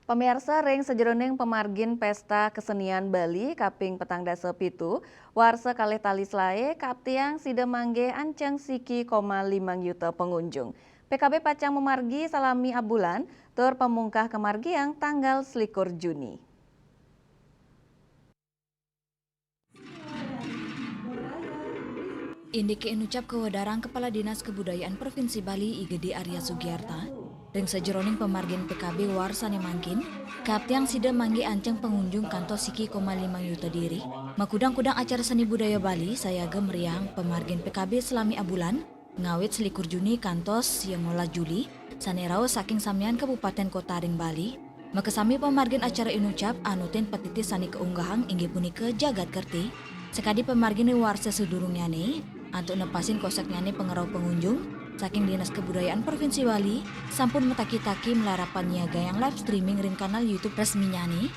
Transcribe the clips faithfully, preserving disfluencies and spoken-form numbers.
Pamiarsa, ring sajeroning pamargin Pesta Kesenian Bali kaping petang dasa pitu, warsa kalih tali selaé, kaaptiang sida manggih anceng siki koma limang yuta pangunjung. P K B pacang mamargi salami abulan, tur pamungkah kamargiang tanggal selikur Juni. Indiké inucap kawedarang Kepala Dinas Kebudayaan Provinsi Bali, I Gede Arya Sugiarta, ring sajeroning pamargin P K B warsané mangkin, kaaptiang sida manggih anceng pangunjung kantos siki koma limang yuta diri. Makudang-kudang acara seni budaya Bali sayaga meriahang pamargin P K B salami abulan, ngawit selikur Juni kantos sia ngolas Juli, sané rauh saking samian kabupatén kota ring Bali. Makasami pamargin acara inucap anutin patiti sané kaunggahang inggih punika Jagat Kerti. Sakadi pamargin ring warsa sadurungnyané, antuk nepasin koseknyané pangrauh pangunjung, saking Dinas Kebudayaan Provinsi Bali sampun mataki-taki malarapan nyiagayang live streaming ring kanal YouTube resminyané,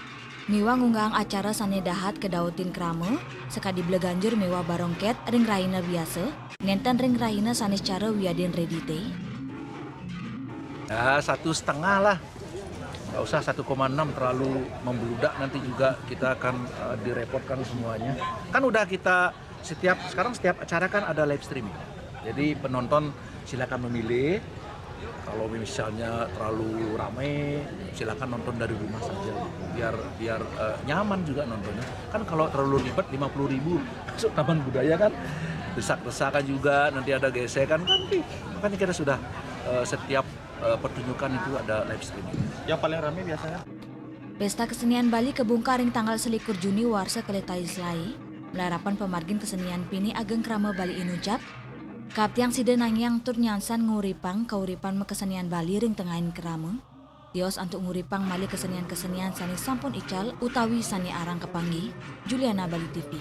miwah ngunggahang acara sané dahat kadautin krama, sakadi bleganjur miwah barongkét ring rahina biasa, nénten ring rahina sanéscara wiadin redité. Ya, satu setengah lah. Nggak usah satu koma enam, terlalu membludak, nanti juga kita akan, eh, direpotkan semuanya. Kan udah kita setiap, sekarang setiap acara kan ada live streaming. Jadi penonton silakan memilih. Kalau misalnya terlalu ramai, silakan nonton dari rumah saja. Biar, biar, eh, nyaman juga nontonnya. Kan kalau terlalu ribet, lima puluh ribu masuk Taman Budaya kan, desak-desakan juga, nanti ada gesekan kan. Makanya kita sudah, eh, setiap, eh, pertunjukan itu ada live streaming. Yang paling ramai biasanya? Pesta Kesenian Bali kabungkah ring tanggal selikur Juni warsa kalih tali selaé, malarapan pamargin kesenian pinih ageng krama Bali inucap, kaaptiang sida nangiang tur nyansan nguripang kauripan makesenian Bali ring tengahing krama, tios antuk nguripang malih kesenian-kesenian sané sampun ical utawi sané arang kapanggih. Juliana, Bali T V.